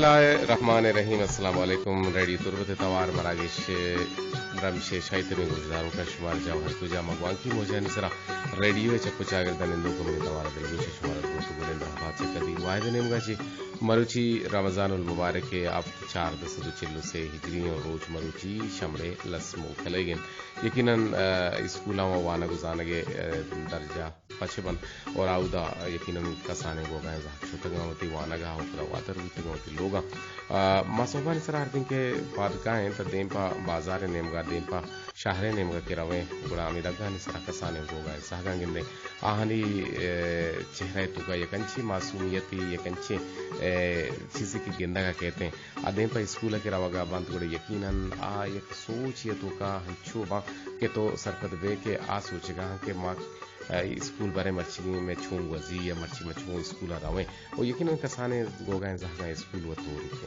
اللہ الرحمن الرحیم۔ السلام علیکم۔ ریڈیو تربت ءِ توار مراگش ءِ برمش ءِ شاہی تریں گوشداروکاں، شمارا جاہ ہر کجا ما گوانکی موجانی سرا ریڈیو ءِ چپ ءُ چاگرد ءَ نندوک ءُ منی توار ءِ دلگوش ءَ شمارا درست ءُ گلیں دہ بات چہ قدیر واحد ءِ نیمگا چہ مروچی رمضان المبارک ءِ ہفت چاردہ سد ءُ چل ءُ سے ہجری ءُ روچ مروچی شمبے لس موکلگ انت۔ یقیناً، آ، اسکولاں ءُ وانگ ءُ زانگ ءِ، آ، درجہ پچ بنت اور آودا یقیناً کسانیں گوگائیں زہگ شتگاں وتی وانگا ءُ پدا واتر بوتگاں وتی لوگاں۔ آ، ما سہبانی سرا ہر دن کہ پاد کائیں تہ دیم پہ بازار ءِ نیمگا، دیم پہ شہر ءِ نیمگا کہ رویں، گڑا ہمے دگانی سرا کسانیں گوگائیں زہگاں گندیں۔ آہانی، اے، چہرہ ءِ توکا یک انچیں معصومیتے، یک انچیں، اے، چیزے کہ گندگا کیتیں۔ آ دیم پہ اسکول ءَ کہ روگا بنت، گڑا یقیناً آ یک سوچے ءِ توکا ہنچو باں کہ تو سرپد بئے کہ آ سوچگا آں کہ ما، اے، اسکول بریں، مرچی مئے چون گوزی یا مرچی ما چون اسکول ءَ رویں۔ ءُ یقیناً کسانیں گوگائیں زہگاں اسکول وت توریت۔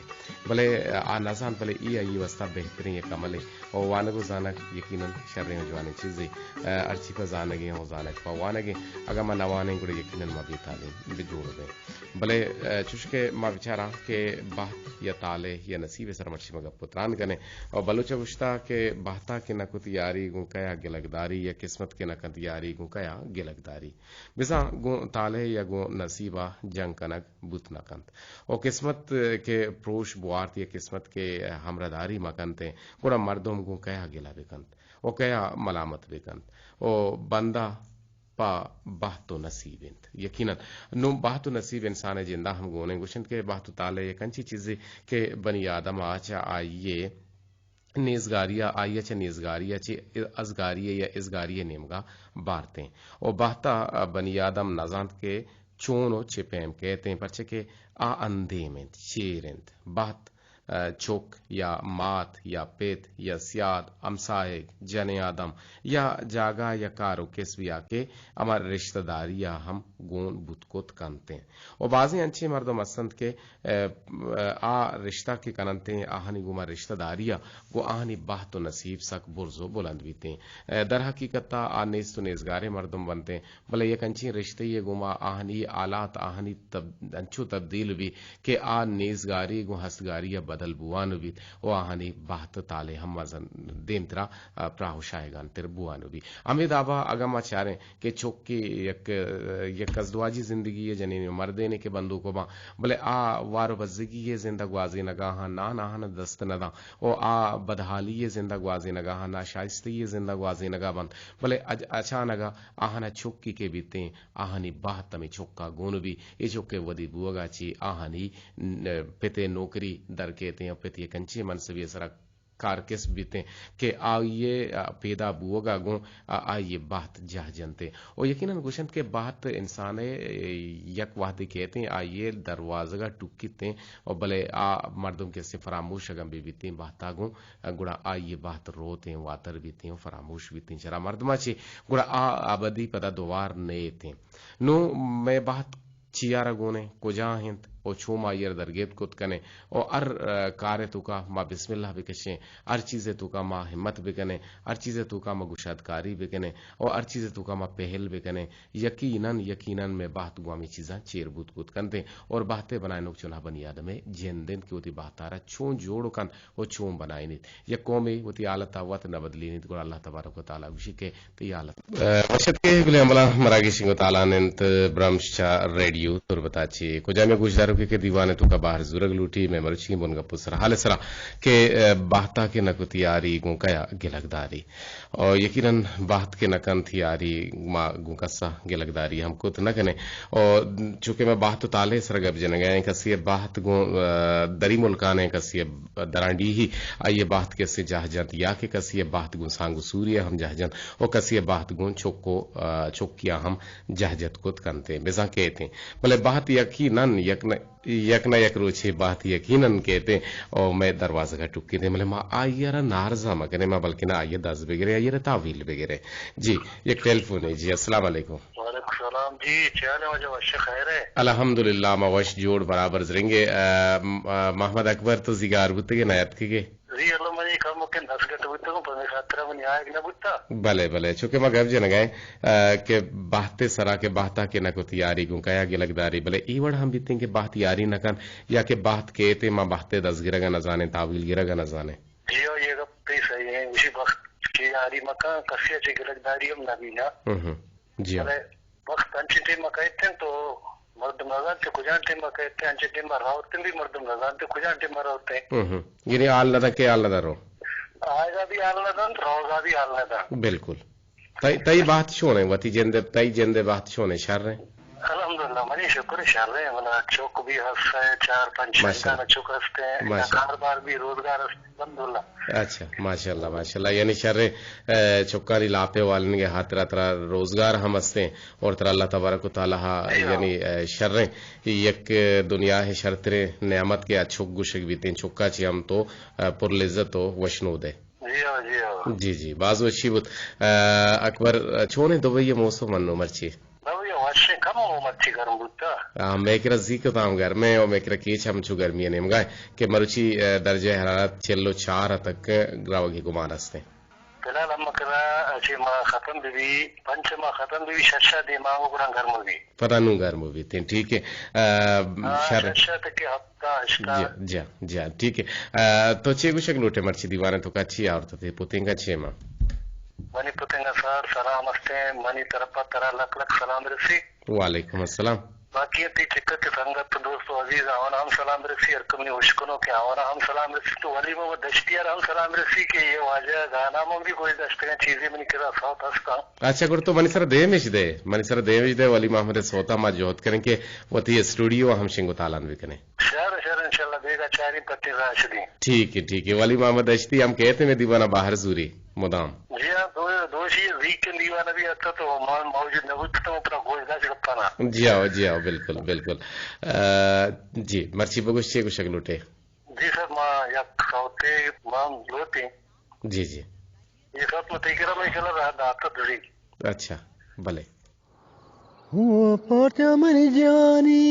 بلے آ نہ زانت، بلے اے آئی ءِ واستا بہتریں یک عملے۔ ءُ وانگ ءُ زانگ یقیناً شریں ءُ جوانیں چیزے۔ ہرچی پہ زانگیں ءُ زانگ پہ وانگیں۔ اگاں ما نہ وانیں گڑا یقیناً ما بے تعلیم بہ جوڑ بیں۔ بلے، اے، چوش کہ ما بچاراں کہ بہت یا طالع یا نصیب ءِ سرا مرچی ما گپ ءُ تران کنیں۔ ءُ بلوچ ءَ گوشتا کہ بہتا کہ نہ کت یاری گوں کیا گلگ داری، یا قسمت کہ نہ کنت یاری گوں کیا گلگ داری۔ بزاں گوں طالع یا گوں نصیب ءَ جنگ کنگ بوت نہ کنت۔ ءُ قسمت کہ پروش بوارت یا قسمت کہ ہمراہداری مہ کنت، گڑا مردم گوں کیا گلہ بہ کنت ءُ کیا ملامت بہ کنت؟ ءُ بندہ پہ بہت ءُ نصیب انت۔ یقیناً نوں بہت ءُ نصیب انسان ءِ جندا ہم گون انت۔ گوشنت کہ بہت ءُ طالع یک انچیں چیزے کہ بنی آدم ءَ چہ آئی ءِ نیزگاری ءَ، آئی ءَ چہ نیزگاری ءَ چہ ازگاری ءَ یا ازگاری ءِ نیمگا بارتیں۔ ءُ بہت ءَ بنی آدم نہ زانت کہ چون ءُ چہ پیم کیتیں، پرچہ کہ آ اندیم انت، چیر انت۔ بہت، اے، چک یا مات یا پت یا سیاد، ہمساہگ، جنیں آدم یا جاگہ یا کار ءُ کسب یا کہ ہما رشتہ داری ءَ ہم گون بوت کت کنتیں۔ ءُ بازیں انچیں مردم ہستنت کہ، اے، آ رشتہ کہ کننتیں، آہانی گوما رشتہ داری ءَ گوں آہانی بہت ءُ نصیب سک برز ءُ بلند بیتیں۔ اے، در حقیقت ءَ آ نیست ءُ نیزگاریں مردم بنتیں، بلے یک انچیں رشتہ یے گوما آہانی حالات، آہانی تب-، انچو تبدیل بی کہ آ نیزگاری گوں ہستگاری ءَ بدل بوان بیت ءُ آہانی بہت طالع ہم مزن دیمترا، آ، پراہ ءُ شاہگان تر بوان بی۔ ہمے دابا اگاں ما چاریں کہ چکے یک، یک ازدواجی زندگی ءِ جنین ءُ مردینے کہ بندوک باں، بلے آ وار ءُ بزگی ءِ زند ءَ گوازینگا آں، نان آہاں دست نہ داں ءُ آ بدحالی ءِ زند ءَ گوازینگا آں، ناشائستگی ءِ زند ءَ گوازینگا بنت، بلے اج-، اچانک ءَ آہاں چکے کہ بیتیں، آہانی بہت ہمے چکا گون بی، اے چک ءِ ودی بوگا چہ آہانی ن-، پت ءِ نوکری در کیتیں ءُ پت یک انچیں منصبے ءِ سرا کارکسب بیتیں کہ آئی ءِ، آ، پیدا بوگا گوں، آ، آئی ءِ بہت جہ جنتیں۔ ءُ یقیناً گوشنت کہ بہت انسان ءِ یک وہدے کیتیں، آئی ءِ دروازگا ٹکیتیں ءُ بلے آ مردم کہ استیں فراموش اگاں بہ بیتیں بہتا گوں، گڑا آئی ءِ بہت روتیں، واتر بیتیں ءُ فراموش بیتیں چرا مردما چہ، گڑا آ ابدی پدا دوبار نیتیں۔ نوں مئے بہت چیا را گون انت، کجا انت ءُ چون ما آئی ءَ را درگیت کت کنیں ءُ ہر، آ، کار ءِ توکا ما بسم اللہ بکشیں، ہر چیز ءِ توکا ما ہمت بکنیں، ہر چیز ءِ توکا ما گشادکاری بکنیں ءُ ہر چیز ءِ توکا ما پہل بکنیں، یقیناً، یقیناً مئے بہت گوں ہمے چیزاں چیر بوت کت کنتیں۔ اور بہت ءِ بنائینوک چوناہا بنی آدم ءِ جند انت کہ وتی بہتارا چون جوڑ کنت ءُ چون بنائینیت۔ یک قومے وتی حالت ءَ وت نہ بدلینیت، گڑا اللہ تبارک و تعالی گوشی کہ تئی حالت۔ اے، وش اتکے گلیں ہمبلاں، مراگش انگو تالان انت برمش چہ ریڈیو تربتا چہ۔ کجامیں گوشداروکے کہ دیوان ءِ توکا بہر زورگ لوٹی، مئے مروچی بنگپ ءُ سرحال ءِ سرا کہ، اے، بہتا کہ نہ کت یاری گوں کیا گلگ داری۔ او یقیناً بہت کہ نہ کنت یاری ما گوں کسا گلگ داری ہم کت نہ کنیں۔ او چونکہ مئے بہت ءُ طالع ءِ سرا گپ جنگا ایں، کسے ءِ بہت گوں، اے، دری ملکان ایں، کسے ءِ درانڈیہی آئی ءِ بہت کسے جہ جنت یا کہ کسے ءِ بہت گوں سانگ ءُ سوری ءَ ہم جہ جنت ءُ کسے ءِ بہت گوں چک ءُ، آ، چکی ءَ ہم جہ جت کت کنت ایں، بزاں کیت ایں۔ بلے بہت یقیناً یک نہ، یک نہ یک روچے بہت یقیناً کیت ایں ءُ مئے دروازگ ءَ ٹکیت ایں، بلے ما آئی ءَ را نارضا مہ کنیں، ما بلکنا آئی ءَ دز بگریں، آئی ءَ را تحویل بگریں۔ جی، یک ٹیلیفونے۔ جی، السلام علیکم۔ سلام جی، چے حال اِنت واجہ؟ وش خیر ئے؟ الحمدللہ، ما وش جوڑ برابر زرنگ ایں۔ آ، م-، آ، محمد اکبر تو زیگار بوتگ ئے، نیاتکگ ئے؟ جی، اللہ منی کمکیں دستگٹ بوتگ اوں، پمے خاطرا منی آیگ نہ بوتا۔ بلے، بلے، چونکہ ما گپ جنگا ایں، آ، کہ بہت ءِ سرا کہ بہتا کہ نہ کت یاری گوں کیا گلگ داری، بلے اے وڑ ہم بیتیں کہ بہت یاری نہ کن یا کہ بہت کیت ءُ ما بہت ءِ دزگرگا نہ زانیں، تاویل گرگا نہ زانیں۔ جی ہو، اے گپ تئی صحیح اِنت۔ گوشی بخت کہ یاری مکن، کسے ءَ چہ گلگداری ہم نہ بینا۔ ہم ہم۔ جی ہو۔ بلے بخت انچیں ٹیم ءَ کئیت اِنت تو مردم نہ زانت کہ کجام ٹیم ءَ کئیت اِنت، انچیں ٹیم ءَ روت اِنت بھی مردم نہ زانت کہ کجام ٹیم ءَ روت اِنت۔ ہم ہم۔ یعنی حال نہ دنت کہ حال نہ درو۔ آیگا بھی حال نہ دنت، روگا بھی حال نہ دنت۔ بالکل۔ تئی، تئی بہت چون اِنت؟ وتی جند ءِ، تئی جند ءِ بہت چون اِنت؟ شر اِنت؟ الحمدللہ، منی شکر اِنت، شر اِنت۔ منا چک بھی ہست اِنت، چار پنچ ماشاءاللہ۔ شیطان چک ہست اِنت، ماشاءاللہ۔ کاروبار بھی، روزگار ہست اِنت، الحمدللہ۔ اچھا، ماشاءاللہ، ماشاءاللہ۔ یعنی شر اِنت، آ، چکانی لاپ ءِ والینگ ءِ ہاترا ترا روزگار ہم ہست اِنت اور ترا اللہ تبارک و تعالی ءَ، جی ہاں۔ یعنی، آ، شر اِنت، یک دنیا ءِ شرتریں نعمت کہ آ چک گوشگ بیت اِنت، چکا چہ ہم تو، آ، پر لذت ءُ وشنود ئے۔ جی ہاں، جی ہاں۔ جی، جی، باز وشی بوت۔ آ، اکبر، چون اِنت دبئی ءِ موسم انو مرچی؟ دبئی ءَ وش اِنت، کم ءُ مرچی گرم بوتا۔ آ، مئے کرا زی کتام گرم اِنت ءُ مئے کرا کیچ ہم چو گرمی ءِ نیمگا اِنت کہ مرچی، آ، درجہ حرارت چل ءُ چار ءَ تک روگ ءِ گمان ہست اِنت۔ فی الحال ہم کرا اچی ما ختم بہ بی، پنچ ما ختم بہ بی، شش ءَ دیما گڑا گرم بی۔ پدا نوں گرم بیت اِنت، ٹھیک ہے۔ آ، ہاں، شر۔ شش ءَ تک کہ ہفتہ، ہشتہ۔ جی، جی، جی، ٹھیک ہے۔ آ، تو چے گوشگ لوٹ ئے مرچی دیوان ءِ توکا چی آورت ئے؟ پتینگا چے ما؟ منی پتینگا سار سلام ہست اِنت، منی طرفا ترا لک لک سلام رسی۔ وعلیکم السلام۔ باقی تئی چکت سنگت دوست ءُ عزیز آوان ہم سلام رسی، ہر کمنی اشکنو کہ آوان ہم سلام رسی، تو ولی محمد دشتی ءَ ہم سلام رسی کہ اے واجہ گانا من بھی گوش داشتگاں، چیزے منی کرا سوت ہستاں۔ اچھا، گڑا تو منی سرا دیم اش دے، منی سرا دیم اش دے، ولی محمد ءِ سوتا ما جہد کنیں کہ وتی اسٹوڈیو ہم شنگ ءُ تالان بکنیں۔ شر، شر، انشاءاللہ بیگا چاریں پٹی راہ شدی۔ ٹھیک ہے، ٹھیک ہے۔ ولی محمد دشتی ہم کئیت مئے دیوانا بہر زوری مدام۔ جی ہاں، دو، دوشی زیکن دیوانا بھی آتا تو من موجود نہ بوت تو پرا گوش داشت گپانا۔ جی ہاں، جی ہاں، بالکل، بالکل۔ آ، جی، مرچی بگوش چے گوشگ لوٹ ئے؟ جی سر، ما یک سوتے ما لوٹیں۔ جی، جی۔ اے سوت ما تئی کرا مئے کلا راہ داتا دری۔ اچھا، بلے۔ او پارچہ منی جانی،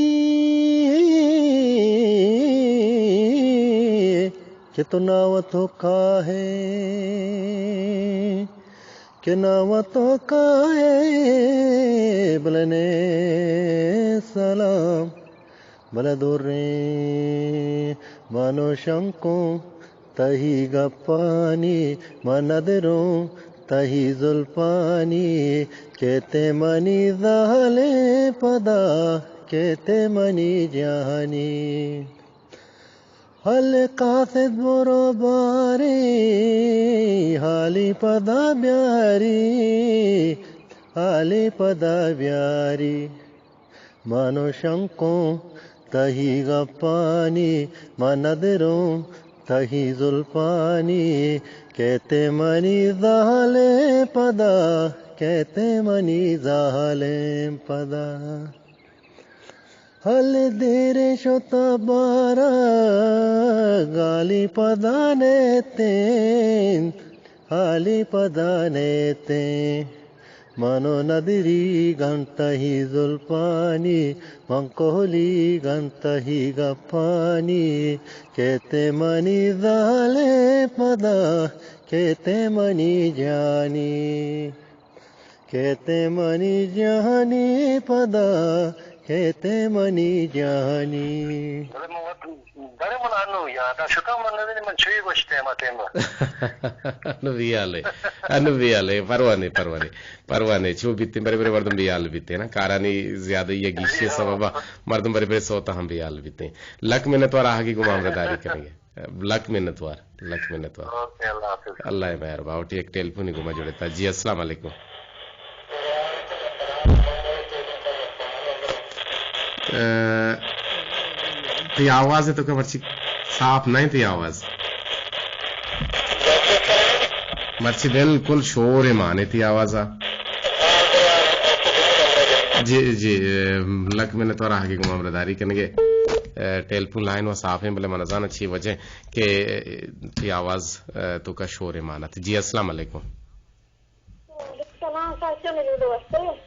کہ تو ناوت ہو کاہے، کہ ناوت ہو کاہے، بلنے سلام، بلے دوریں مانو شنکوں۔ تہی گپانی من ندروں، تہی زلپانی، کیت ئے منی زہلیں پدا، کیت ئے منی جانی۔ ہل قاصد برو باری، حالی پدا بیاری، حالی پدا بیاری۔ من و شنکوں تہی گپانی، من ندروں تہی زلپانی، کیت ئے منی زہلیں پدا، کیت ئے منی زہلیں پدا۔ ہل دیر شت بارگ، حالی پدا نیتیں، حالی پدا نیتیں۔ من و ندری گنتہی زلپانی، من کوہلی گنتہی گپانی، کیت ئے منی زہلیں پدا، کیت ئے منی جانی، کیت ئے منی جانی پدا، کیت ئے منی جانی۔ بلے من وت بارے من انو یادا شتا، من نزانی من چوی گوشتے ہما ٹیم ء۔ انو بیالے، انو بیالے، پروانے، پروانے، پروانے، چو بیتیں، برے برے مردم بیال بیتیں نا، کارانی زیادہ یا گیشی سببا مردم برے برے سوتا ہم بیال بیتیں۔ لک منت وار آہگی گوما ہمراہ داری کنگے۔ لک منت وار، لک منت وار۔ اوکے، اللہ حافظ۔ اللہ مہربان۔ وتی یک ٹیلیفونی گوما جڑتا۔ جی، السلام علیکم۔ اے، تئی آواز ء توکا مرچی صاف نہ انت تئی آواز۔ مرچی بالکل شور مان انت تئی آواز ء۔ جی، جی، اے، لک منت وار آہگی گوما ہمراہ داری کنگے۔ اے، ٹیلیفون لائن و صاف ہیں، بلے من نزاناں چی وجہ کہ تئی آواز، اے، توکا شور مان انت۔ جی، السلام علیکم۔ وعلیکم السلام۔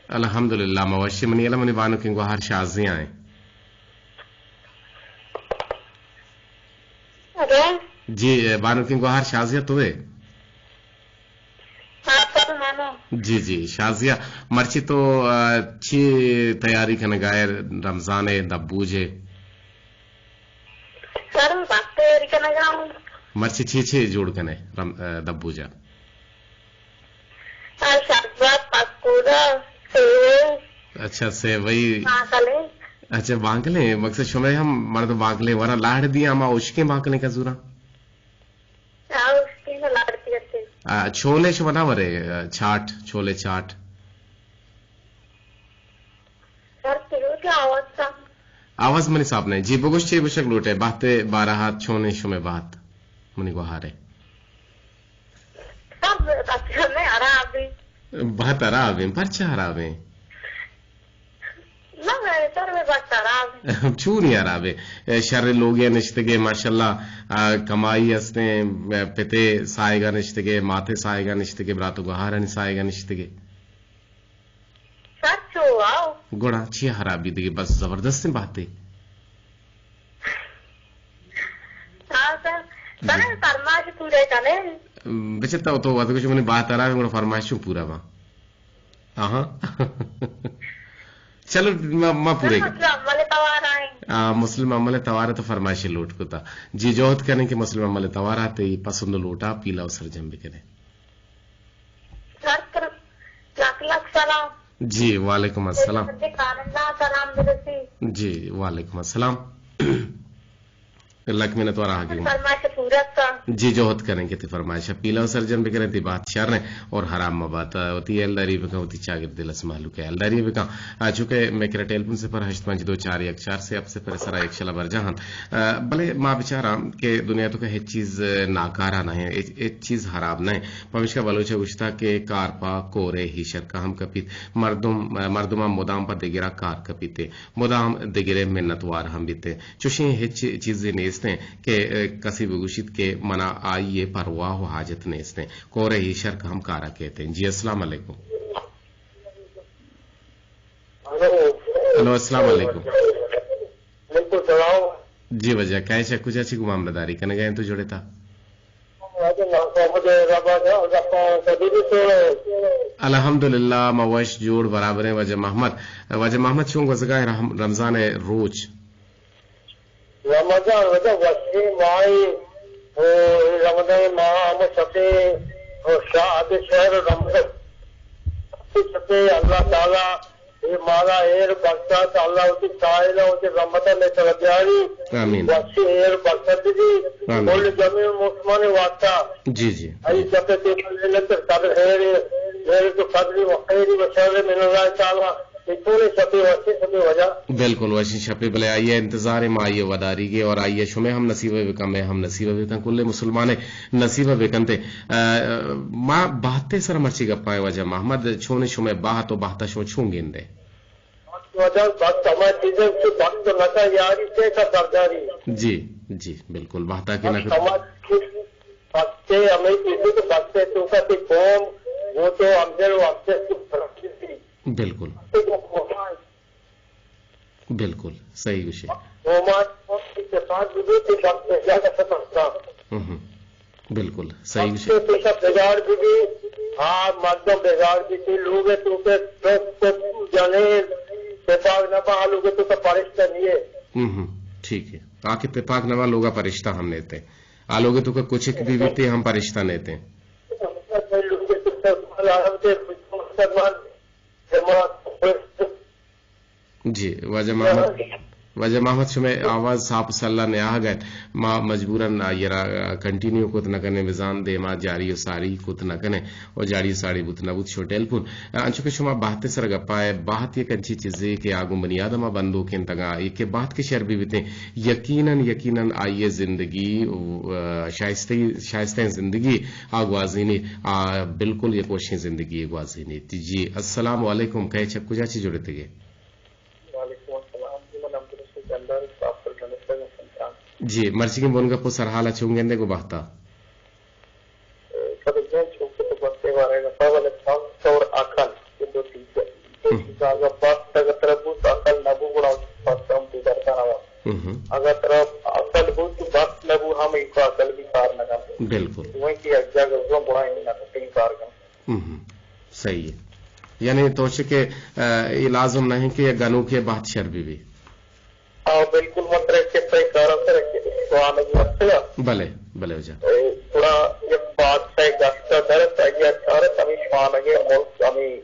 الحمدللہ، ما وشی، منی الا منی بانکیں گوہار شازیہ ایں۔ الو۔ جی، بانکیں گوہار شازیہ تو ئے؟ ہاں، سر، منو۔ جی، جی، شازیہ، مرچی تو، آ، چی تیاری کنگا ئے رمضان ءِ دبوج ءِ؟ سر، بس تیاری کنگا اوں۔ مرچی چی چی جوڑ کنے رم-، آ، دبوج ءَ؟ آ، شربت، پکوڑا، سیوئی۔ اچھا، سیوئی۔ بانکلیں۔ اچھا، بانکلیں، مقصد شمئے ہم مردم بانکلیں ورا لاڑ دیا، ہما اشکیں بانکلیں کزوراں؟ آ، اشکیں لاڑ دیتے۔ آ، چھولے شما نہ ورے، آ، چاٹ، چھولے چاٹ؟ سر، تیوگا آواز کم۔ آواز منی صاف نہ ایں۔ جی، بگوش چے گوشگ لوٹ ئے؟ بہت ءِ بارہ ءَ چونیں شمئے بہت؟ منی گوہار ءِ۔ سر، بہت ہمے حراب ایں۔ بہت حراب ایں؟ پرچا حراب ایں؟ نہ، سر، مئے بہت حراب ایں۔ چونی حراب ایں؟ اے شر لوگے نشتگے، ماشاءاللہ، آ، کمائی استیں، پتے ساہگا نشتگے، ماتے ساہگا نشتگے، برات و گوہارانی ساہگا نشتگے۔ سر، چو آؤ۔ گڑا چی حرابی دگہ؟ بس زبردستیں بہتے۔ ہاں سر۔ جی۔ سر، فرمائش پورے کنے۔ بچے تو، تو وت گوش منی بات حراب ایں، گڑا فرمائش چون پورا باں؟ آہاں۔ چلو، ما، ما پورے سر، کن۔ مسلم عمل توار ایں۔ آ، مسلم عمل توار تو فرمائش لوٹ کتا۔ جی، جہد کنیں کہ مسلم عمل توار ءَ تئی پسند و لوٹا پیلا و سرجم بکنیں۔ سر، لکھ لکھ سلام۔ جی، وعلیکم السلام۔ سلام برسی۔ جی، وعلیکم السلام۔ لکھ منت وار آگے۔ فرمائش پورا کا۔ جی، جہد کریں کہ تئی فرمائش پیلا و سرجم بکنیں، تئی بات شر ایں اور حرام مبات۔ وتی ہیالداری بکن، وتی چاگرد دلس مہلوک ہیالداری بکن۔ آ، چونکہ مئے کرا ٹیلیفون صفر ہشت پنچ دو چار یک چار سے ہفت صفر سرا یک شلا برجاہ انت۔ آ، بلے ما بچاراں کہ دنیا توکا ہچ چیز ناکارہ نہ ایں، ہچ، ہچ چیز حراب نہ ایں۔ پمیشکا بلوچ ءَ گوشتا کہ کار پہ کورے ہیشرکا ہم کپیت۔ مردم، مردماں مدام پہ دگرا کار کپیت، مدام دگرے منتوار ہم بیت۔ چوشیں ہچ چیزے نیست ایں کہ، اے، کسے بگوشیت کہ منا آئی ءِ پرواہ و حاجت نیست ایں۔ کورے ہیشرکا ہم کارا کیت۔ جی، السلام علیکم۔ ہلو۔ ہلو، السلام علیکم۔ وعلیکم السلام۔ جی واجہ، کئے چہ کجا چہ گوں ما ہمراہداری کنگا ایں تو جوڑ ئے تا؟ واجہ، ما محمد ربا جا، ربا قدیمی تو۔ الحمدللہ، ما وش جوڑ برابر ایں واجہ محمد۔ واجہ محمد، چون گوزگا ایں رحم-، رمضان ءِ روچ؟ رمضان واجہ وشیں ماہے، او رمضان ماہ ہم شپے، او شاہ شہر رمضان شپے اللہ تعالی اے مالا ایر برکت، اللہ وتی ساحل ءَ وتی رحمت ءَ مئے سرا بیاری۔ آمین۔ وشی ایر برکت دی۔ آمین۔ کل جمیع مسلمان واسطہ۔ جی، جی۔ ای شپ تے لیلۃ القدر خیر، لیلۃ القدر و خیر و شر من اللہ تعالی۔ اے پورے شپے وشی شپے واجہ۔ بالکل وشی شپے، بلے آئی ءِ انتظار ایں ما آئی ءِ وداریگ ءَ اور آئی ءِ شمے ہم نصیب بکن، مئے ہم نصیب بکن، کل مسلمان نصیب بکنت۔ آ، ما بہتے سر مرچی گپائیں واجہ محمد، چونیں شمئے بہت و بہتا شما چون گندے؟ واجہ، بخت ہما چیز ایں کہ بخت نہ کا یاری سے کا سرداری۔ جی، جی، بالکل، بہتا کہ نہ بخت ہما چیز، بخت ہمے چیز کہ بخت توکا تئی قوم، وہ تو ہمدل و ہمدل۔ بالکل۔ بالکل، صحیح گوشے۔ اومان اتفاق ببی کہ بخت زیادہ ختم کا۔ ہم ہم۔ بالکل، صحیح گوشے۔ بخت پیشہ بگاڑ ببی، ہاں، مردم بگاڑ بیتی، لوگ توکا تو، تو جنے، تپاک نہ با، لوگ توکا پرشتہ نیے۔ ہم ہم، ٹھیک ہے۔ آ کہ تپاک نہ با، لوگا پرشتہ ہم نیتے۔ آ لوگ توکا کچک بی بیتے ہم پرشتہ نیتے۔ لوگ توکا مسلمان، جی، واجہ محمد، واجہ محمد، شمئے آواز ساپ سلا نیاہگ ءَ اِنت۔ ما مجبوراً آئی ءَ را کنٹینیو کت نہ کنیں، بزاں دیما جاری و ساری کت نہ کنیں و جاری و ساری بوت نہ بوت شو ٹیلیفون۔ انچو کہ شما بہت ءِ سر ءَ گپ ءَ ئے، بہت یک انچیں چیزے کہ آ گوں بنی آدم ءَ بندوک اِنت، اگاں اے کہ بہت کہ شر بہ بیتیں، یقیناً، یقیناً آئی ءِ زندگی، آ، شائستگی، شائستیں زندگی آ گوازینیت، آ بالکل یک وشیں زندگی گوازینیت۔ جی، السلام علیکم، کئے چہ کجا چہ جڑتگ ئے؟ وعلیکم السلام۔ جی، من عبدالرشید جاندار، اسٹاف پر گنستگ ہستاں۔ جی، مرچیگیں بنگپ و سرحال ءَ چون گندے گوں بخت ءَ؟ سر جان، چونکہ تو بخت ءِ بارہ ءَ گپا، بلے بخت اور عقل۔ اگاں بخت اگاں ترا بوت، عقل نہ بو، گڑا بخت ہم تو درد نہ بو۔ ہم۔ اگاں ترا عقل بوت، تو بخت نہ بو، ہم ایک عقل بھی کار نہ کرتے۔ بالکل۔ وہیں کہ یک جگہ گڑا ہی نہ کرتے کار کرتے۔ ہم۔ صحیح ہے۔ یعنی تو چہ کہ، آ، یہ لازم نہیں کہ یہ گنوکے بہت شر بھی بھی۔ آ، بالکل، من ترا یک قصہ کاراں سر کہ شوانگی ہستگا۔ بلے، بلے واجہ۔ اے، گڑا یک بادشاہ گشتہ درت، آئی ء چارت، ہمیں شوانگے ملک، ہمیں،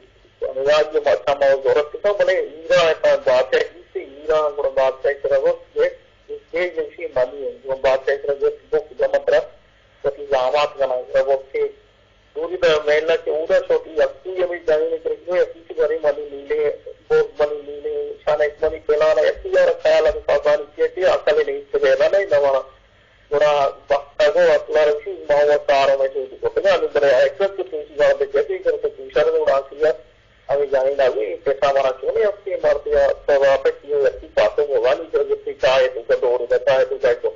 ہمیں راج ما چما زورت کتا، بلے ایرا ہے پہ بادشاہ کسی ایرا، گڑا بادشاہ کرا گفت کہ یہ جنسی منی ہے، گڑا بادشاہ کرا گفت، بک جمع ترا، وتی زامات کنا، کرا گفت کہ دوری در میلا کہ اودا شوتی یکی ہمیں جنین گرگی یکی چی بری منی نیلے، بوز منی نیلے، شان ایک منی پلانا، یکی یار خیال ہمیں سازانی کیتی، عقل نہیں سے پیدا نہیں نوانا۔ گڑا بختگو اصلا رسی ما و کارو میں چوتی کو تگا، ہمیں بڑے ایکسس کے پیشی گاڑ دے جتی کر تو پیشر گڑا کیا، ہمیں جنین آگی پیسا منا چونی اپنی مردیا سزا پہ کیو یکی پاسو موبائل گرگی چاہے تو کا دور دتا ہے تو کا تو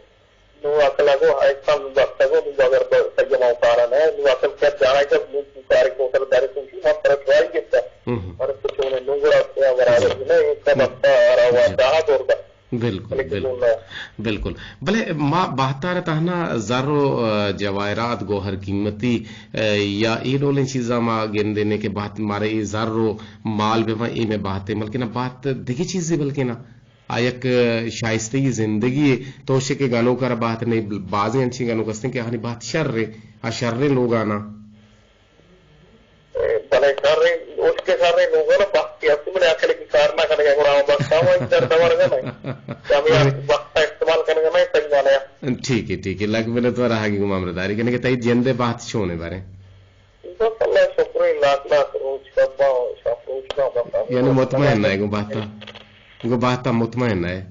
نو عقل ء گوں ہیکاں بستگ ء نو اگر سیما کارا نہ نو عقل کیا جانا کہ نو کار کو سر دارے تو ما پر ٹرائی کیتا۔ ہم۔ پر تو چون نو گڑا کیا برابر نہ ایک بستا آرا وا جی۔ دہا دور دا۔ بالکل، لیکن بالکل۔ نو نہ۔ بالکل۔ بلے ما بہتار تہنا زر و، آ، جواہرات، گوہر قیمتی، آ، یا اے ڈولیں چیزاں ما گندینے کہ بہت مارے اے زر و مال بہ اے میں بہتے، بلکہ نہ بہت دگہ چیزے بلکہ نہ۔ آ یک شائستگی زندگی یے۔ تو شے کہ گنوک ء را بہت نے، بازیں انچیں گنوک ہستیں کہ آہانی بہت شر ایں، آ شریں لوگانا۔ بلے شریں، اس کے شریں لوگانا بہت کی ہستی، بلے عقل کی کار نہ کرنے گڑا بس ہم در دور گا نہیں۔ کہ ہمیں بلے وقت استعمال کرنے گا نہیں، صحیح مانا۔ ٹھیک ہے، ٹھیک ہے۔ لگ بلے تو رہا کی گمامرداری کرنے کہ تئی جندے بہت شونے بارے۔ بس اللہ شکر، لاکھ لاکھ روچ کبا، شپ روچ کبا، بس۔ یعنی مطمئن ہے، گو بہتا، گو بہتا مطمئن ہے۔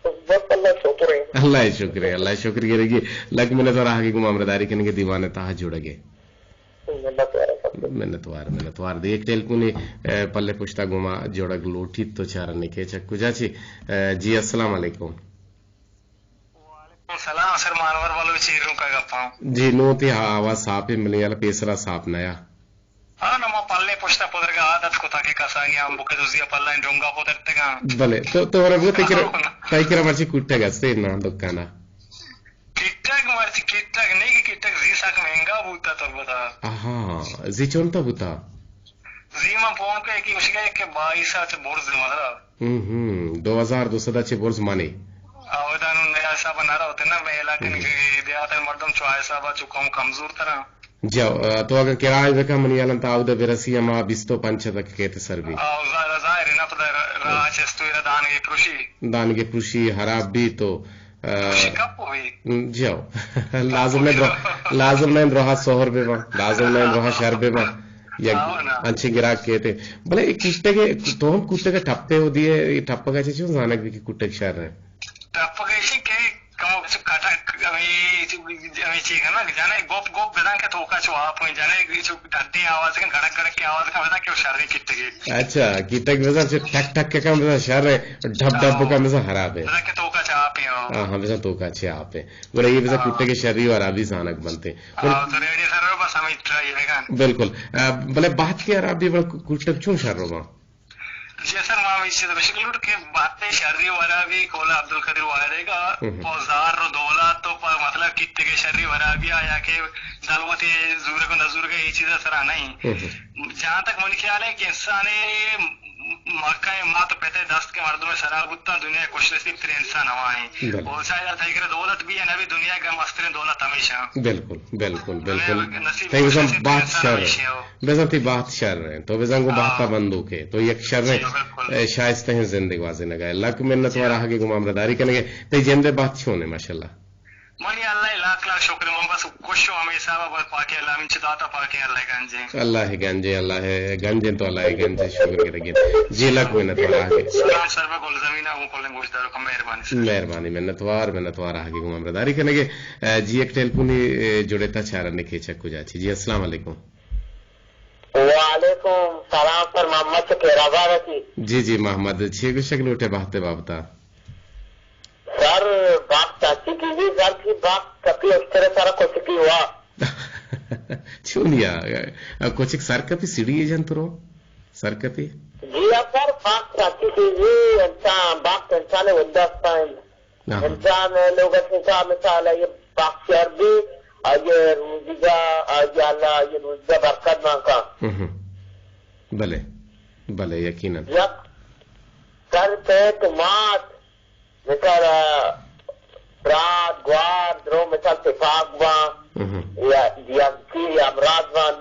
بس اللہ شکر ہے۔ اللہ شکر ہے، اللہ شکر ہے کہ لگ منت اور آگے گو مامرداری کرنے کے دیوانے تاہ جڑ گئے۔ منت وار ہے۔ منت وار، منت وار۔ دے ایک ٹیلیفونی، اے، پلے پشتا گما جوڑگ لوٹیت تو چارنے کے چک کجا چی۔ اے، جی، السلام علیکم۔ وعلیکم سلام، سر مانور بلوچ ایروں کا گپاں۔ جی، نوں تئی آواز صاف ہے، منی حال پیسرا صاف نیا۔ ہاں، نہ ما پلے پشتا پدرگا عادت کتا کہ کسانی ہم بکے دزیا پلائیں ڈونگا پدرتگاں۔ بلے، تو، تو رب تئی کرا، تئی کرا مرچی کٹگ استے نا دکانا۔ کٹگ مرچی کٹگ نہیں کہ کٹگ زی سک مہنگا بوتا تربتا۔ آہا، زی چونتا بوتا؟ زی من پون کہ ایکی اشگا کہ بائیس آ چہ برز مطلب۔ ہم، ہم، دو ہزار دو سد ء چہ برز مانے۔ اودا نوں نیا حساب نہ روت نا، مئے علاقہ ہم۔ کہ دیہات مردم چو حساب چو کم کمزور ترا۔ جاؤ، آ، تو اگر کرائے بکا منی الان تا اودا برسی ہما بیست و پنچ تک کیت سر بی۔ آ، ظاہر، ظاہر ہے نا، پدا را-، راہ چست و را دان گے پروشی۔ دان گے پروشی خراب بی تو، آ، پروشی کپ ہوئی۔ جاؤ۔ لازم نہیں درو-، لازم نہیں دروہا سوہر بے با، لازم نہیں دروہا شر بے با۔ یک ہاں نا۔ انچیں گراک کیتے۔ بلے اے کٹگ ء، تو ہم کٹگ ء ٹپے ہو دیے، اے ٹپگ ء چے چون زانگ بی کہ کٹگ شر ہے؟ ٹپگ ایشی کہ کمو چو کٹگ، ہمیں، ہمیں چی کنا، جانے گوپ گوپ بدن کہ توکا چو آپ ہوئیں، جانے چو ٹڈی آواز کن، گڑک گڑک کی آواز کن، بدن کہ شر ہے کٹگے۔ اچھا، کٹگ بزن چو ٹک ٹک کے کم بزن شر ہے، ڈب ڈب ہاں۔ کم بزن خراب ہے۔ بدن کہ توکا چو آپ ہیں، ہاں۔ ہاں، ہاں، بزن توکا چو آپ ہے۔ گڑا یہ بزن ہاں۔ کٹگ شری و خرابی زانگ بنتے۔ ہاں، تو ریڈیو سر بس ہمیں ٹرائی بکن۔ بالکل۔ آ، بلے بات کہ خرابی بلے کٹگ چون شر رو با؟ جی سر، ما ہمے چیز گوشگ لوٹ کہ بہتے شری و خرابی قول عبدالقدیر واحد ء گا، ہم۔ پہ زر و دولت و پہ مطلب کتگے شری و خرابی آ یا کہ دلوتے زورگ و نزورگ اے چیز سرا نہیں۔ ہم۔ جہاں تک منی خیال ہے کہ انسان مکہ مات پتے دست کے مردم سرا بوتا، دنیا خوش نصیب ترین انسان ہوا ہیں۔ بلے۔ اور شاید تئی کرا دولت بھی ہے نبی، دنیا کا مسترین دولت ہمیشہ۔ بالکل، بالکل، دنیا بالکل۔ نصیب تئی خوش گزم نصیب ترین بات انسان شر۔ ہمیشہ ہو۔ بزاں تئی بہت شر انت، تو بزاں گوں بہت ء بندوک ئے، تو یک شریں، جی، بالکل۔ اے، شائستہیں زندگ وازینگ ء۔ لک منت وار آہگے گوں مامرداری کنگ ء، تئی جند ء بہت چون ء، ماشاءاللہ۔ منی اللہ ء لاکھ لاکھ شکر، من بس خوش ہوں ہمے حساب ء، بس پاکیں اللہ منی چہ داتا، پاکیں اللہ ء گنجیں۔ اللہ ء گنجیں، اللہ ء گنجیں، تو اللہ ء گنجیں، شکر گرگیں۔ جی، لک منت وار آہگے۔ سلام سر پہ گلزمین ء گوں کلیں گوشداروکاں، مہربانی سر۔ مہربانی، منت وار، منت وار آہگے گوں مامرداری کنگ ء۔ جی، یک ٹیلیفونی، اے، جڑے تا چارنے کیچک کجا چی۔ جی، السلام علیکم۔ وعلیکم سلام سر، محمد چہ خیر آباد ء چی۔ جی جی محمد، چے گوشگ لوٹے بہت ء بابتا؟ سر، بخت اچھی چیزی، سر کی بخت کپی اشترے سر کچکی ہوا۔ چونیا، کچک سر کپی سیڑھی جن ترو؟ سر کپی؟ جی سفر بخت سچی چیزی، انسان، بخت انسان ءِ وت دست ءَ انت۔ آہا۔ انسان ءِ لوگ ءِ توکا مثال ءَ یہ بخت شر بی، آئی ءِ روزی ءَ، آئی ءَ اللہ آئی ءِ روزی ءَ برکت مان کن۔ ہم۔ بلے، بلے، یقیناً۔ یک سر پہ تو مات، مثال ءَ برات، گوار، درو مثال تپاک باں، ہم۔ یا، یا چی، یا امراض باں،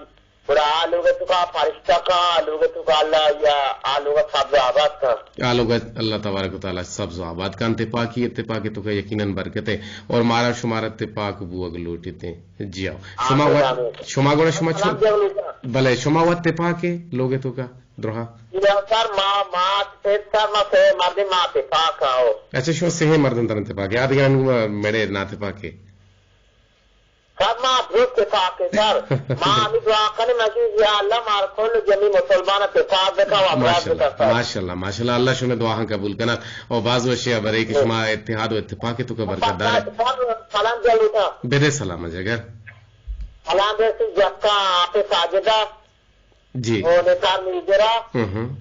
گڑا آ لوگ ءِ توکا فرشتہ کاں، آ لوگ ءِ توکا اللہ یا آ لوگ ءَ سبز آباد کاں۔ آ لوگ ءَ اللہ تبارک و تعالی سبز و آباد کاں۔ تپاکی، اتفاق ءِ توکا یقیناً برکت ءِ اور مارا شمارا تپاک بوگ لوٹیت۔ جی ہاں۔ شما آمین، وت، آمین۔ شما گڑا شما چو-، سلام جان لوٹاں۔ بلے، شما وت تپاک ءِ لوگ ءِ توکا؟ درہا؟ یا سر، ما، ما، سر، ما سے مردم ما تپاک آؤ۔ اچھا، شما سے مردم ترن تپاک ءِ، آدگران مڑے نا تپاک ءِ؟ سر، ما درست تپاک ءِ سر۔ ما ہمیں دعا کنیں، مجید یا اللہ مار کل جمی مسلمان تپاک بکا و آباد ماشاءاللہ، بکا سر۔ ماشاءاللہ، ماشاءاللہ، اللہ شمے دعاہاں قبول کنات۔ او باز وشی ہبرے کہ شما اتحاد و اتفاق ءِ توکا برکت دارے۔ سر، سلام جان لوٹاں۔ بدے سلام جگر۔ سلام دے سی جتا آپ ساجدہ۔ جی۔ او نثار میجرا۔ ہم ہم۔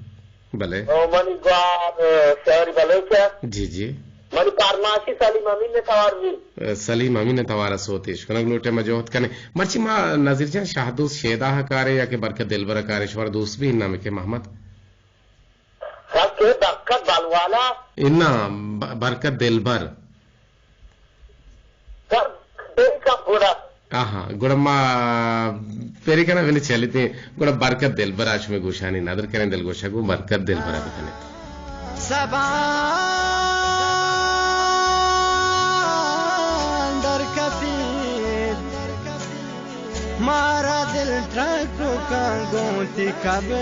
بلے۔ او منی گوار، شاعر بلوچ۔ جی جی۔ منی پرماشی سلیم امین ءِ توار بی۔ سلیم امین ءِ توار ءَ سوت اش کنگ لوٹے، ما جہد کنیں۔ مرچی ما نذیر جان شاہ دوست شیدا ءَ کارے یا کہ برکت دلبر ءَ کارے، شمارا دوست بی نام کہ محمد؟ سر کہ برکت بلوالا۔ انا، ب-، برکت دلبر۔ سر، دل کا گڑا۔ آہا، گڑا ما پیری کنا ویلے چلیتے، گڑا برکت دلبر ءَ شمے گوشانی ندر کریں، دلگوشا گو برکت دلبر ءَ بکنے۔ سبا در کپی مارا دل ٹرک کاں گوں تی کب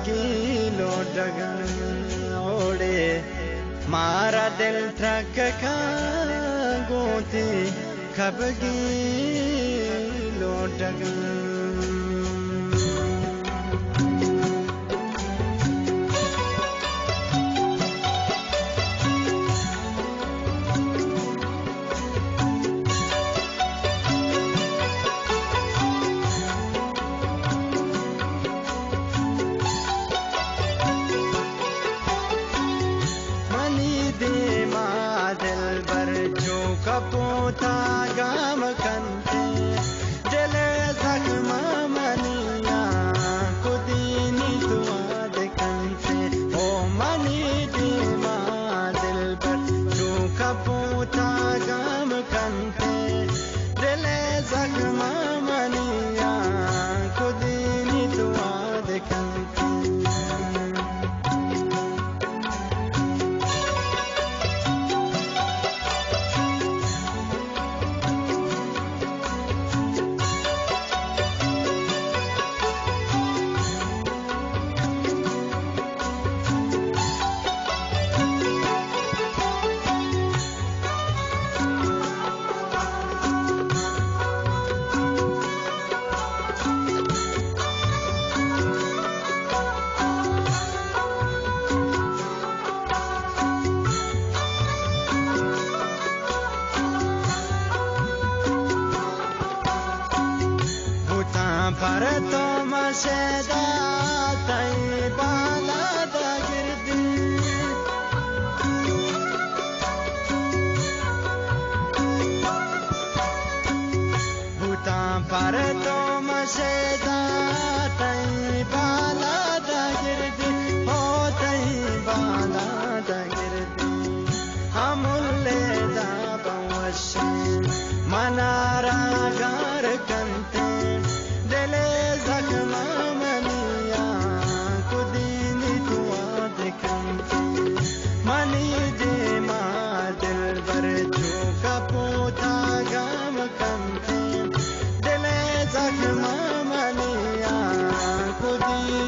گیلو ڈگن اوڑے۔ مارا دل ٹرک کاں گوں تی کب گیلو ڈگن۔ منی دیما دلبر چو کپوتا گام کنتے، دل زخم منیا کدینی دعا دکنتے۔ او منی دیما دلبر چو کپوتا گام کنتے، دل زخم منیا کدینی دعا دکنتے۔ بوتاں پر تو ما شیدا تئی بالاد گردی۔ بوتاں پر تو ما شیدا تئی بالاد گردی، او تئی بالاد گردی۔ ہمولے دا بوش منارا گار کنتے، دل زخم منیا کدینی دعا دکنتے۔ منی دیما دلبر چو کپوتا گام کنتے، دل زخم منیا کدی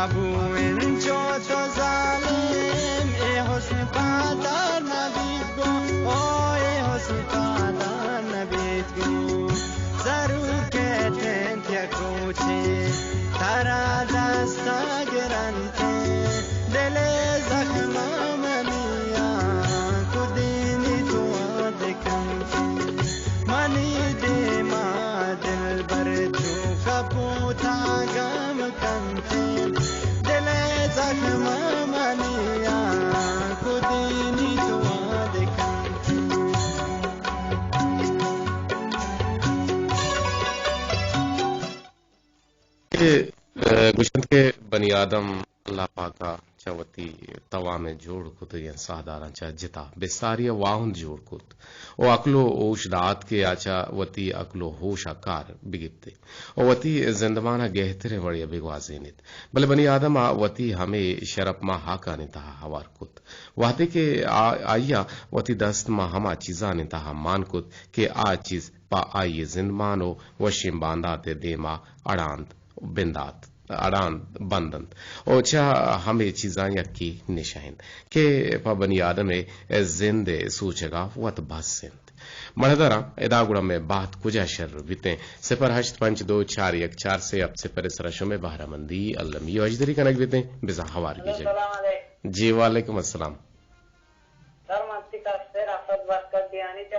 ابو انچو تو ظالم، اے حسن پادار نہ بیت گوں، او اے حسن پادار نہ بیت گوں۔ ضرور کیت انت یک روچے، ترا دستا گرنت، دل ءِ زخم منی آں کدینی تو وعدہ کنت۔ منی دیما دلبر چو کپوتا گم کنت، دل ءِ زخم منی آں کدینی تو وعدہ کنت۔ اے، ء، گوشنت کہ بنی آدم اللہ پاک ء چہ وتی توام ء جوڑ کتگیں ساہداراں چہ جتا بستاری ء واہند جوڑ کت و عقل و ہوش دات کہ آ چہ وتی عقل و ہوش ء کار بگپت و وتی زندمان ء گہتریں وڑے ء بگوازینیت۔ بلے بنی آدم ء وتی ہمے شرپ ماں ہاکانی تہا ہوار کت۔ وہدے کہ آ، آئی ء وتی دست ماں ہما چیزانی تہا مان کت کہ آ چیز پہ آئی ء زندمان و وشیں باندات ء دیما اڑاند بندات، اڑاند بند انت۔ و چہ ہمے چیزاں یکے نشہ انت کہ پہ بنی آدم ء زند ء سوچگا وت بس انت۔ مڑدراں ادا گڑا مئے بہت کجا شر بیتیں؟ صفر ہشت پنچ دو چار یک چار سے ہفت صفر ء سرا شمئے بہرہ مندی المی و ہژدری کنگ بیتیں، بزاں ہوار گیجگ۔ السلام علیکم۔ جی وعلیکم السلام۔ سر، من تئی کستر اسد برکت دیانی چہ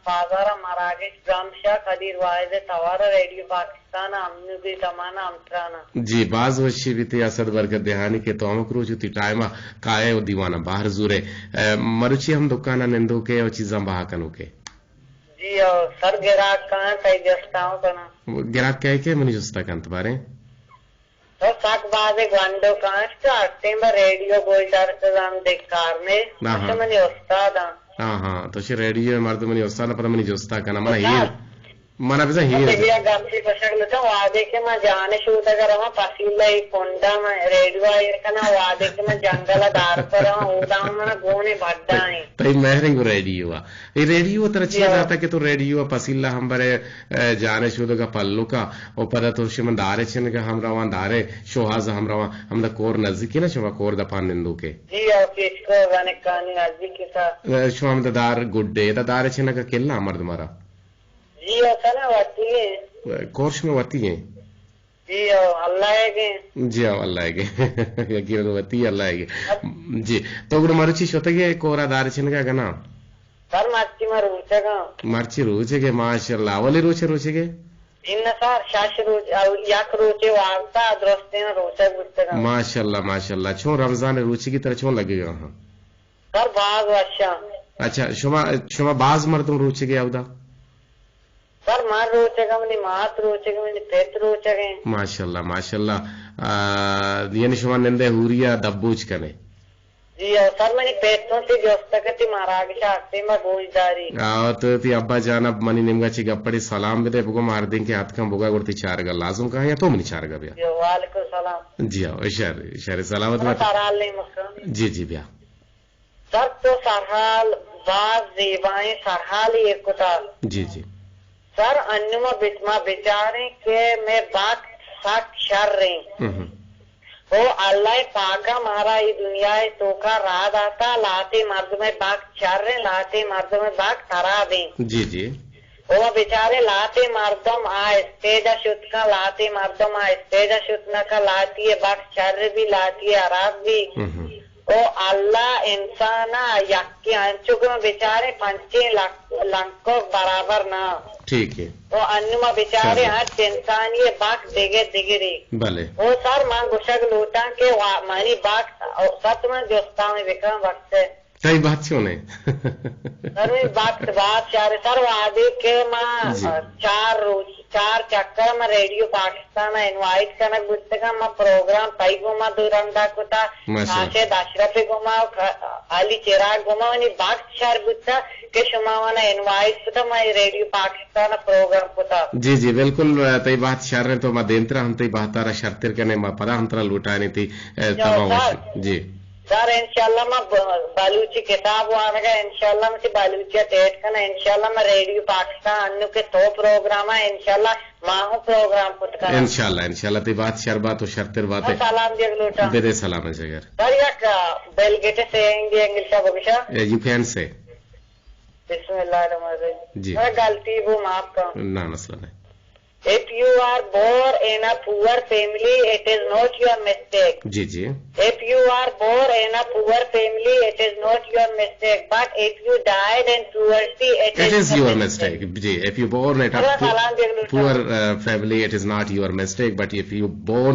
بازار مراگش برمشا قدیر واحد توار ریڈیو پاکستان امنو بی تمانا ہمترانا۔ جی، باز وشی بیتی اسد برکت دیہانی کہ تو ہمک روچ وتی ٹائم کائے و دیوانا باہر زورے۔ اے، مروچی ہم دکانا نندوکے و چیزاں بہا کنوکے۔ جی، او سر گراک کہاں تئی جستاؤں کنا۔ گراک کہے کہ منی جستا کنت باریں؟ تو سک بازے گونڈو کانش تو ہستیں با ریڈیو گوش دارت زان دکار نے۔ ہاں، ہاں۔ تو منی استاد ہاں۔ ہاں، ہاں، تو چہ ریڈیو مردم منی استاد پر منی جستا کنا۔ من استاد۔ ہیر، من بزن ہیر۔ بیا گپی پشک لتا وادے کہ من جانے شوت اگر ہم پسیلہ ای کنڈا من ریڈیو آئیر کنا وادے کہ من جنگل دار پر ہم اودا من گونے بڈا ہیں۔ تئی مہرنگ ریڈیو آ۔ اے ریڈیو ترا چیا داتا کہ تو ریڈیو ء پسیلہ ہم برے، اے، جان ء شودگ ء پلک ء و پدا تو شمن دار ء چنگ ء ہم روان، دار ء شوہاز ء ہم روان، ہمدا کور نزیکی نا شما کور دپان نندوک ء؟ جی، او پیشکو گنکانی نزیکی تا۔ اے، شما ہمدا دار گڈے، ادا دار ء چنگ ء کلا مرد مارا؟ جی، او کنا وتی ہیں۔ اے، کور شما وتی ہیں؟ جی، او اللہ ء گے۔ جی، او اللہ ء گے۔ یقیناً وتی اللہ ء گے۔ جی، تو گڑا مرچی شتگے کورا دار چنگا گنا؟ سر، مرچی ما روچگاں۔ مرچی روچگے، ماشاءاللہ۔ اولی روچ روچگے؟ ان سر، شش روچ، او یک روچے وارتا درستیں روچگ بوتگاں۔ ماشاءاللہ، ماشاءاللہ۔ چون رمضان روچگی ترا چون لگگا ہاں؟ سر، باز وشاں۔ اچھا، شما، شما باز مردم روچگے اودا؟ سر، من روچگاں، منی مات روچگیں، منی پت روچگیں۔ ماشاءاللہ، ماشاءاللہ۔ آ، یعنی شما نندے ہوریا دبوچ کنے؟ جی، او سر، منی پت ہوں تی جوستگ تی مراگش آستے ما گوش داری۔ آ، تو تی ابا جان اب منی نیمگا چی گپڑی سلام بدے، بگو مردین کے ہتکاں بگا گڑتی چارگا لازم کہاں یا تو منی چارگا بیا۔ جی، وعلیکم السلام۔ جی، او، اشار، اشار سلامت بات۔ سر، حال نہیں مسلم۔ جی، جی، بیا۔ سر تو سرحال باز زیبائیں سرحالے ایر کتا۔ جی، جی۔ سر انو ما بچ-، ما بچاریں کہ مئے بخت سک شر ایں۔ ہم۔ او اللہ پاکا مارا ای دنیا توکا راہ داتا، لاتے مردم بخت شر ایں، لاتے مردم بخت خراب ایں۔ جی، جی۔ او بچارے لاتے مردم آ اسٹیج ء شت کن، لاتے مردم آ اسٹیج ء شت نہ کن، لاتی بخت شر بی، لاتی خراب بی۔ ہم۔ او اللہ انسان ء یکے انچو کہ من بچاریں پنچیں لک-، لنکک برابر نہ۔ ٹھیک ہے۔ او انو ما بچاریں شاباش۔ ہرچ انسانی بخت دگہ دگرے۔ بلے۔ او سر من گوشگ لوٹاں کہ وا-، منی بخت، او سر تو من جستاں بکن وقت۔ تئی بخت چونے؟ سر منی بخت باز شر سر وادے کہ ما جی۔ چار روچ، چار چکر ما ریڈیو پاکستان پاکستان ء انوائٹ کنگ بوتگاں، ما پروگرام تئی گوما دو رندا کتا، ماشاءاللہ۔ راشد اشرف گوما و ک-، علی چراغ گوما، منی بخت شر بوتا کہ شما منا انوائٹ کتا، ما ریڈیو پاکستان ء پروگرام کتا۔ جی، جی، بالکل، تئی بخت شر انت، تو ما دیمترا ہم تئی بخت ء را شرتر کنیں، ما پدا ہم ترا لوٹائیں تئی، اے، تمام سر۔ جی۔ سر، انشاءاللہ ما ب-، بلوچی کتاب وانگا، انشاءاللہ ما چہ بلوچی ءَ ٹیٹ کناں، انشاءاللہ ما ریڈیو پاکستان انو کہ تو پروگرام ءَ، انشاءاللہ ما ہوں پروگرام کت کناں۔ انشاءاللہ، انشاءاللہ تئی بات شر بات و شرتر بات۔ سلام دیگ لوٹاں۔ بدے سلام جگر۔ سر یک، آ، بل گیٹس انگی انگلش ءَ بگشا۔ You can say. بسم اللہ الرحمن الرحیم۔ جی۔ سر، غلطی بو، معاف کن۔ نہ، مسئلہ نہیں۔ If you are born in a poor family, it is not your mistake. جی، جی۔ If you are born in a poor family, it is not your mistake. But if you died in poverty, it It is is your your mistake. Mistake. جی، if you born at a سر، po-, سلام دیگ لوٹاں۔ Poor, uh, family, it is not your mistake. But if you born,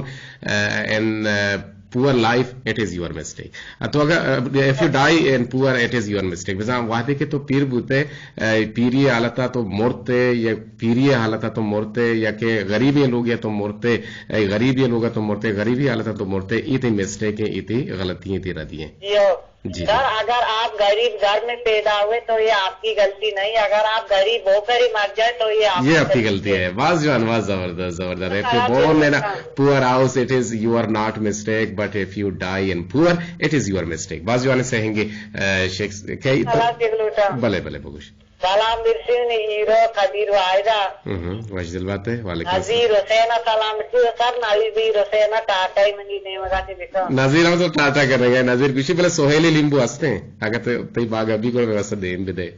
uh, in, uh, poor life, it is your mistake. تو اگر، uh, if you die in poor, it is your mistake. بزاں وہدے کہ تو پیر بوتے، اے، پیری حالتا تو مرتے، یا پیری حالتا تو مرتے، یا کہ غریبیں لوگے تو مرتے، اے، غریبیں لوگا تو مرتے، غریبی حالتا تو مرتے، اے تئی مسٹیک ہیں، اے تئی غلطی ہیں، تئی ردی ہیں۔ جی، جی۔ سر، اگر آپ غریب گھر میں پیدا ہوئے تو یہ آپ کی غلطی نہیں، اگر آپ غریب ہو کر ہی مر جائے تو یہ آپ یہ کی آپ کی غلطی غلطی ہے۔ ہے۔ واہ جوان، واہ، زبردست، زبردست۔ If you born in a poor house, it is your not mistake, but if you die in poor, it is your mistake. واہ جوان سہنگے، اے، شیخ، کئی تو سلام دیگ لوٹاں۔ بلے، بلے، بگوش۔ سلام برسینی ہیرو قدیر واحد ءَ۔ ہم، وش دل بات ہے، وعلیکم السلام۔ نذیر حسین ءَ سلام برسی، سر نذیر حسین ءَ ٹاٹا ہی منی نیمگا چہ بکن۔ نذیر ہم تو ٹاٹا کرنے گئے، نذیر گوشی بلے سہیلی لیمبو ہستے ہیں، اگر تو تئی باغ ابھی کوئی ویسا دیم بھی دے۔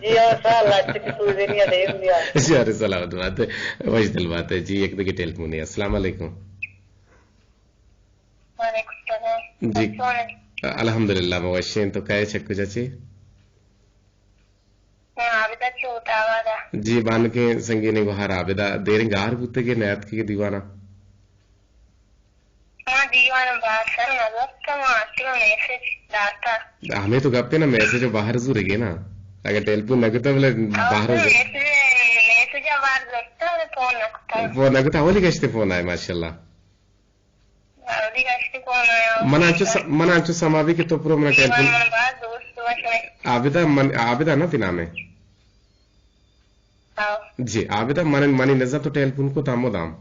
جی ہاں سر، لچ کی سوزنی دیم دیا۔ شر سلامت بات ہے، وش دل بات ہے۔ جی، یک دگہ ٹیلیفون ہے۔ السلام علیکم۔ وعلیکم السلام۔ جی۔ کیسے ہیں؟ الحمدللہ، ما وشیں، تو کئے چہ کجا چے؟ من عابدہ چہ ہوت آباد ءَ۔ جی، بانکیں سنگینے گوہار عابدہ، دیریں گار بوتگے نیاتکگے دیوانا؟ ما دیوان باز سر نہ زرت، ما آتی میسج داتا۔ ہمیں تو گپے نا، میسج و باہر زورگے نا۔ اگر ٹیلیفون نہ کتا بلے باہر زور۔ میسج، میسج باہر زرتا، فون نہ کتا۔ فون نہ کتا، اولی گشتے فون آئے، ماشاءاللہ۔ اولی گشتے فون آیا۔ من انچو س-، من انچو سما بی کہ تو پرو منا ٹیلیفون۔ من باز دوست وش۔ عابدہ من، عابدہ نا تئی نام ہے؟ ہاں۔ جی، عابدہ من، منی نزا تو ٹیلیفون کو تامو دام۔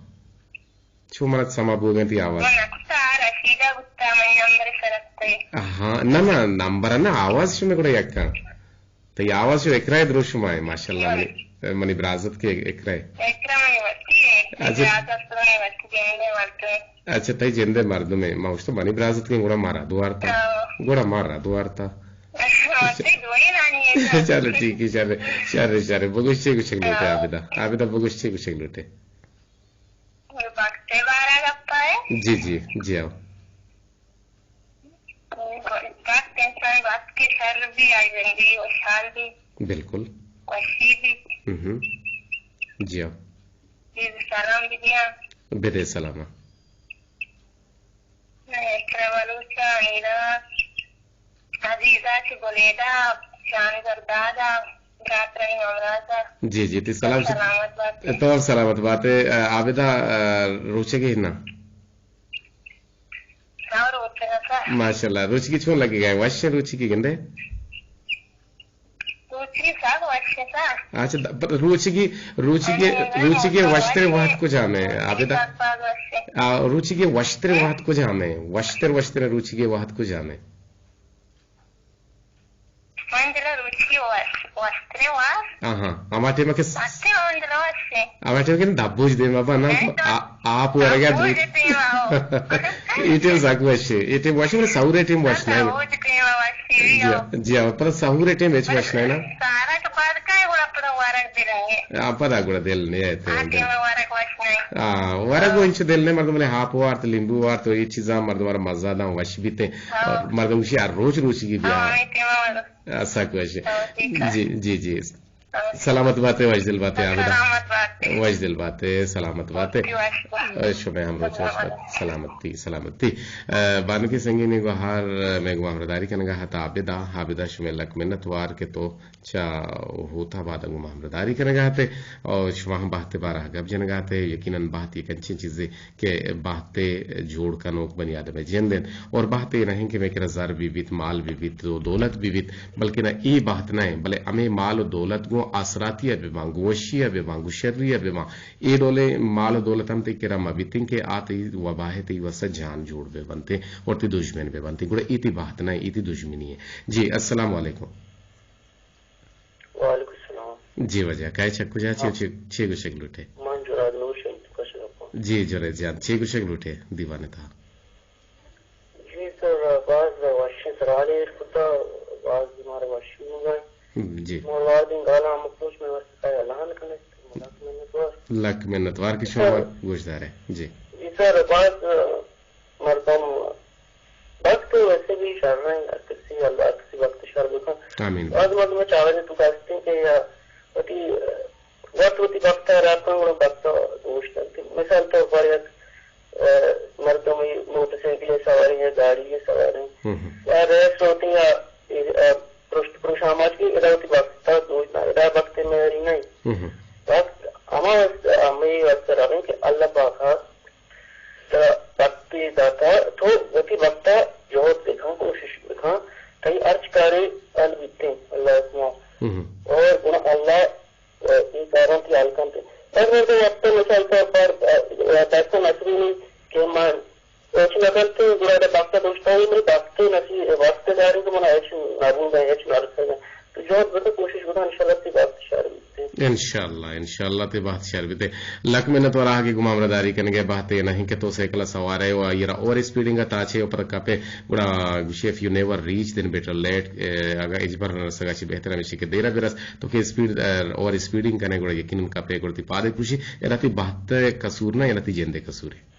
چو من سما بوگیں تئی آواز۔ من اکتا رشیدہ بوتا، من نمبر سرکتے۔ ہاں، نہ، نہ، نمبر نہ، آواز شمے گڑا یکا۔ تئی آواز شو اقرا دروشم آئے، ماشاءاللہ، منی، منی برازت کے اقرا۔ اقرا منی وتی ہے، اچھا۔ برازت منی وتی جندے مردم۔ اچھا، تئی جندے مردم ہے، ما گوشت منی برازت کے گڑا مارا دوارتا۔ ہاں۔ گڑا مارا دوارتا۔ ہاں، تئی دوئی نانی ہے۔ چلو ٹھیک ہے، شر، شر، شر۔ بگوش چے گوشگ لوٹے ہاں۔ عابدہ؟ عابدہ بگوش چے گوشگ لوٹے؟ بخت بارہ گپا ہے۔ جی، جی، جی آؤ۔ وقت انسان وقت کے سر بھی آئی زندگی خوشحال بھی۔ بالکل۔ خوشی بھی۔ ہم۔ جی ہاں۔ جی سلام بھی دیا۔ بدے سلام۔ میں اقرا بلوچ، میرا عزیزہ چہ بلیدہ، شان زرداد، برات رحیم امراض۔ جی، جی، تئی سلام۔ سلامت بات۔ تو سلامت بات۔ عابدہ، روچے کے نا؟ ہاں، روچگ ءَ سر۔ ماشاءاللہ، روچگی چون لگگ ءَ؟ وش ایں روچگی گندے؟ روچگی سک وش ایں سر۔ اچھا، د-، پر روچگی، روچگی، روچگی وشتریں وہد کجام ایں؟ عابدہ؟ آ، روچگی وشتریں وہد کجام ایں؟ وشتر، وشتریں روچگی وہد کجام ایں؟ من دل روچگی وش-، وشتریں وش۔ آہاں، ہما ٹیم کہ س-، وشتریں من دل وش ایں۔ ہما ٹیم کہ دبوج دیم ابا نا، اے تو آ-، آپ ورگا دبوج دیم آؤ۔ اے ٹیم سک وش ایں، اے ٹیم وش ایں، سہور اے ٹیم وش نہ ایں۔ دبوج دیم وش ایں۔ جی، جی، پر سہور اے ٹیم ہچ وش نہ ایں نا۔ سارا تو بعد کا ہے، گڑا پدا ورگ دل ایں۔ آ، پدا گڑا دل نہ ایں۔ آ ٹیم ورگ وش نہ ایں۔ آ، ورگ و انچو دل نہ ایں، مردم نے ہاپ وارت، لیمبو وارت، تو اے چیزاں مردم را مزہ داں وش بیت ایں۔ ہاں۔ مردم گوشی ہر روچ روچگی بیا۔ ہاں، اے ٹیم ورگ۔ آ، سک وش ایں۔ ہاں، ٹھیک ہے۔ جی، جی، جی۔ سلامت بات ئے، وش دل بات ئے، عابدہ۔ سلامت بات ئے۔ وش دل بات ئے، سلامت بات ئے۔ وش بات۔ شمئے ہم روچ وش بات۔ سلامتی، سلامتی۔ اے، بانکی سنگینی گوہار، مئے گوں ہمراہداری کنگا ات عابدہ۔ عابدہ، شمئے لک منت وار کہ تو چہ ہوت آباد گوں ہمراہداری کنگا ات اور شما ہم بہت بارہ گپ جنگا ات۔ یقیناً بہت یک انچیں چیزے کہ بہت ءِ جوڑ کنوک بنی آدم ءِ جند انت۔ اور بہت اے نہ انت کہ مئے کرا زر بہ بیت، مال بہ بیت، دو-، دولت بہ بیت، بلکنا اے بہت نہ انت، بلے ہمے مال و دولت گوں آسراتی ءَ بہ باں، گوں وشی ءَ بہ باں، گوں شری ءَ بہ باں، اے ڈولیں مال ءُ دولت ہم تئی کرا مہ بیتیں کہ آ تئی وبا ءِ تئی واسطہ جان جوڑ بہ بنتیں اور تئی دژمن بہ بنتیں، گڑا اے تئی بہت نہ، اے تئی دژمنی ایں۔ جی، السلام علیکم۔ وعلیکم السلام۔ جی واجہ، کئے چہ کجا چے، ہاں۔ چے، چے گوشگ لوٹے؟ من جراد نور شہید تو کش رپا۔ جی جرید جان، چے گوشگ لوٹے دیوان ءِ تہا؟ جی سر، باز وشیں سرحال ایر کتا، باز مارا وش بوگا۔ جی۔ ما وادیں گالاں ہم پروش میں واسطہ خیال ہان کنے، لک منتوار۔ لک منتوار کہ شما سر۔ گوشدارے۔ جی۔ جی سر، باز مردم بخت ویسے بھی شر ہیں، ہر کسی اللہ ہر کسی بخت شر بکن۔ آمین۔ باز مردم چاہے تو کہتے ہیں کہ یا وتی وت وتی بخت ءَ رپاں، گڑا بخت ءَ دوش دنت۔ مثال طور پر یک، ءَ، مردمے موٹر سائیکل ءِ سواریں یا گاڑی ءِ سواریں ہم۔ یا ریس روتیں یا، ءَ، پرشت پروش آماچ کی ادا وتی بخت ءَ دوش دنت، ادا بخت ءِ مہری نہیں۔ ہم۔ بخت ہما واسطہ، ہمے واسطہ ربیں کہ اللہ پاک ءَ ترا بختے داتا، تو وتی بخت ءَ جہد بکن، کوشش بکن، تئی ہرچ کارے حل بیتیں اللہ ءِ حکم ءَ۔ ہم۔ اور گڑا اللہ اے کاراں تئی حل کنت۔ یک مردے وقت مثال طور پر، ءَ، پیسہ نصیب نہیں کہ من ہچ نہ کنت، گڑا ادا بخت ءَ دوشتا ہوں، منی بخت نصیب، وقت داری کہ من ہچ نہ بوگا، ہچ نہ رسگا۔ تو جہد بکن، کوشش بکن، انشاءاللہ تئی بخت شر بیت۔ انشاءاللہ، انشاءاللہ تئی بخت شر بیت۔ لک منت وار آ کہ گوں ما ہمراہداری کنگے، بہتے نہیں کہ تو سائیکل سوار ئے و آئی را اوور اسپیڈنگ ءَ تاچے و پدا کپے، گڑا گوشی if you never reach then better late، اگاں ہچبر نہ رسگا چہ بہتر ہمیشی کہ دیرا برس۔ تو کہ اسپیڈ، ءَ، اوور اسپیڈنگ کنے گڑا یقیناً کپے گڑا تئی پادے پروشی، ادا تئی بہت قصور نہ، ادا تئی جندے قصور ہے۔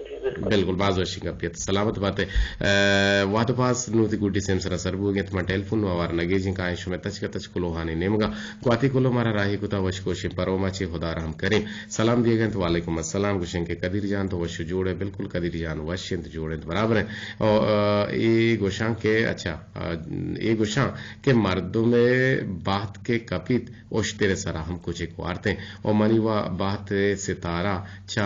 جی، بالکل۔ بالکل، باز وشیں گپے ات۔ سلامت بات ئے۔ ءَ، وہد باز نوں تئی گڈی سیم سرا سر بوگ ءَ انت، من ٹیلیفون نوں ہوار نہ گیجیں، کائیں شمئے تچک ءَ تچک کلوہانی نیمگا گواتی کلو مارا راہی کتا، وش کوشیں پروما چے خدا رحم کریم۔ سلام دیگ ءَ انت، وعلیکم السلام، گوشیں کہ قدیر جان تو وش جوڑ ئے؟ بالکل قدیر جان وش انت، جوڑ انت، برابر انت۔ او، ءَ، اے گوشاں کہ، اچھا، ءَ، اے گوشاں کہ مردم بہت کہ کپیت، اشتر ءِ سرا ہم کچک وارتیں۔ او منی وا بہت ءِ ستارہ چہ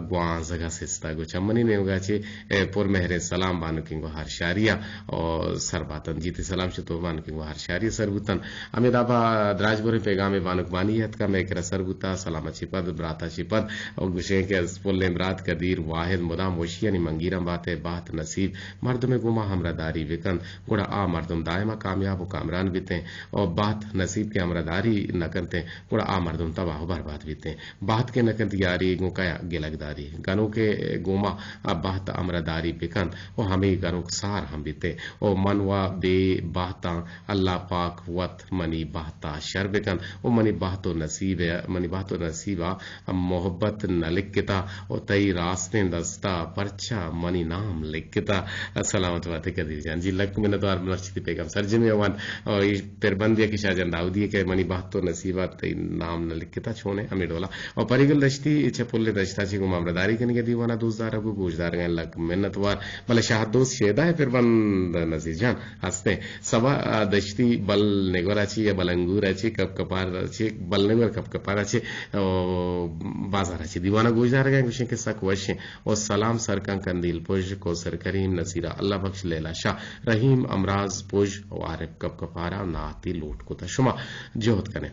گوانزگ ءَ سستا۔ گوں چہ منی نیمگا چہ، اے، پر مہریں سلام بانکیں گوہار شاری ءَ او سر باتن۔ جی تئی سلام چہ تو بانکیں گوہار شاری ءَ سر بوتن۔ ہمے دابا دراج بریں پیغامے بانک بانی اتکا مئے کرا سر بوتا۔ سلام ءَ چہ پد، برات ءَ چہ پد او گوشیں کہ از پلیں برات قدیر واحد مدام وشیانی منگیراں بات ئے، بہت نصیب مردمے گوما ہمراہداری بکنت، گڑا آ مردم دائما کامیاب و کامران بیتیں۔ و بہت نصیب کہ ہمراہداری نہ کنتیں، گڑا آ مردم تباہ و برباد بیتیں۔ بہت کہ نہ کنت یاری، گوں کیا گلگ داری؟ گنوکے گوما آ بہت ہمراہداری بکنت و ہمے گنوک سار ہم بیتیں۔ و من و بے بہتاں، اللہ پاک وت منی بہتا شر بکنت و منی بہت و نصیب، منی بہت و نصیبا محبت نہ لکتا و تئی راستیں دستا پرچا منی نام لکتا۔ سلامت بات ئے قدیر جان۔ جی لک منتوار، مرچی تئی پیغام سرجمیں اوان۔ او اے پربندے کہ شاہ جان داؤدی کہ منی بہت و نصیبا تئی نام نہ لکتا، چونے ہمے ڈولا۔ او پری گل دشتی چہ پل دشتا چہ گوں ہمراہداری کنگے، دیوانا دوست دارگ و گوشدارگاں لک منتوار۔ بلے شاہ دوست شیدا ئے پربند نصیر جان ہستیں۔ سبا، آ، دشتی بل نگورا چی یا بل انگورا چی، کپ کپارا چی، بل نگور کپ کپارا چی، او، بازارا چی۔ دیوانا گوشدارگاں گوشیں کہ سک وشیں۔ او سلام سرکاں قندیل پژ، کوثر کریم، نصیرہ اللہ بخش، لیلا شاہ، رحیم امراز پژ و عارف کپ کپارا ناتی لوٹ کتا۔ شما جہد کنے۔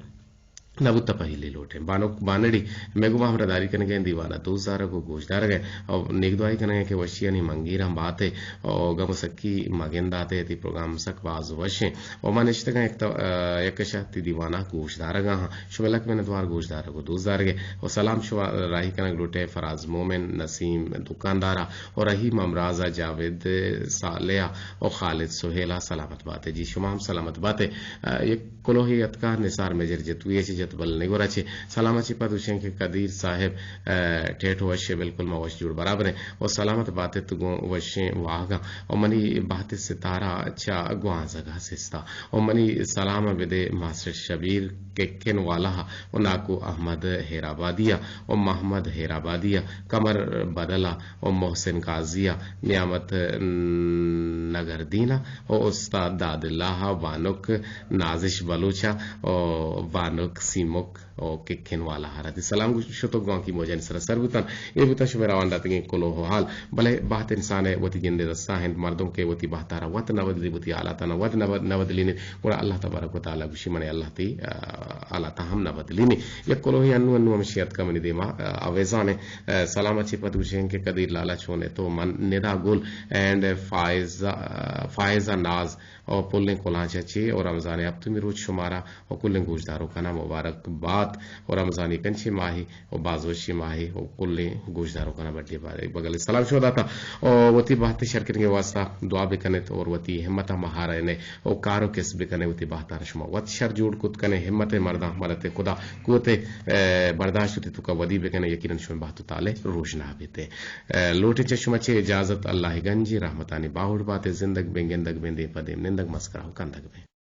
نہ بوتا پہلی لوٹیں۔ بانک بانڑی مئے گوما ہمراہداری کنگے، دیوانا دوست دارگ و گوشدارگ ئے او نیک دعائی کنگے کہ وشیانی منگیراں بات ئے او گم و سکی مگندات ئے، تئی پروگرام سک باز وشیں۔ او ما نشتگاں یک تو-، ء، یک کشا تئی دیوانا گوشدارگا ہاں۔ شمئے لک منتوار گوشدارگ و دوست دارگ ئے۔ او سلام شما راہی کنگ لوٹے فراز مومن، نسیم دکاندارا او رحیم امراضا، جاوید صالحا او خالد سہیلا۔ سلامت بات ئے جی، شما ہم سلامت بات ئے۔ ء، یک کلوہے اتکا نثار میجر جتوئی ء چہ جت بل نگور ء چہ۔ سلام ء چہ پد گوشیں کہ قدیر صاحب، ء، ٹیٹ وش ء، بالکل ما وش جوڑ برابر ایں و سلامت بات ات گوں وشیں واہگاں و منی بہت ستارہ چہ گوانزگ ء سستا و منی سلام ء بدے ماسٹر شبیر ککن والا ء و ناکو احمد ہیرآبادی ء و محمد ہیرآبادی ء، قمر بدل ء و محسن قاضی ء، نعمت نگردین ء و استاد داد اللہ ء، بانک نازش بلوچ ء و بانک سیمک و ککن والا ہرا دی سلام گوش-، شتگ گوانکی موجانی سرا سر بوتن۔ اے بوتن شمئے روان داتگیں کلوہ و حال۔ بلے بہت انسان ء وتی جندے دستا انت، مردم کہ وتی بہتارا وت نہ بدلی، وتی حالاتانا وت نہ بد-، نہ بدلینیت، گڑا اللہ تبارک و تعالی گوشی، من اللہ تی، آ، حالاتاں ہم نہ بدلینی۔ یک کلوہی انو انو ہمشی اتکا منی دیما، آ، اویزان ء، آ، سلام ء چہ پد گوشیں کہ قدیر لالا چون ء تو من ندا گل اینڈ فائزہ، آ، فائزہ ناز او پلیں کلانچ ء چے او رمضان ء ہپتمی روچ شمارا او کلیں گوشداروکانا مبارک بات او رمضان یک انچیں ماہے او باز وشیں ماہے او کلیں گوشداروکانا بڈے بارے بگل سلام شما داتا او وتی بہت شر کنگے واسطہ دعا بکنت اور وتی ہمت مہارا نے او کارو کس بکنے وتی بہتار شما وت شر جوڑ کت کنے ہمت مرداں مدد خدا قوت، اے، برداشت وتی توکا ودی بکنے یقیناً شما بہت تالے روشنا بیتے۔ اے، لوٹے چہ شما چے اجازت اللہ گنجی رحمتانی باہوڑ باتے زندگ بیں گندگ بیں دیم پہ دیم نندگ مسکرا و کندگ بیں۔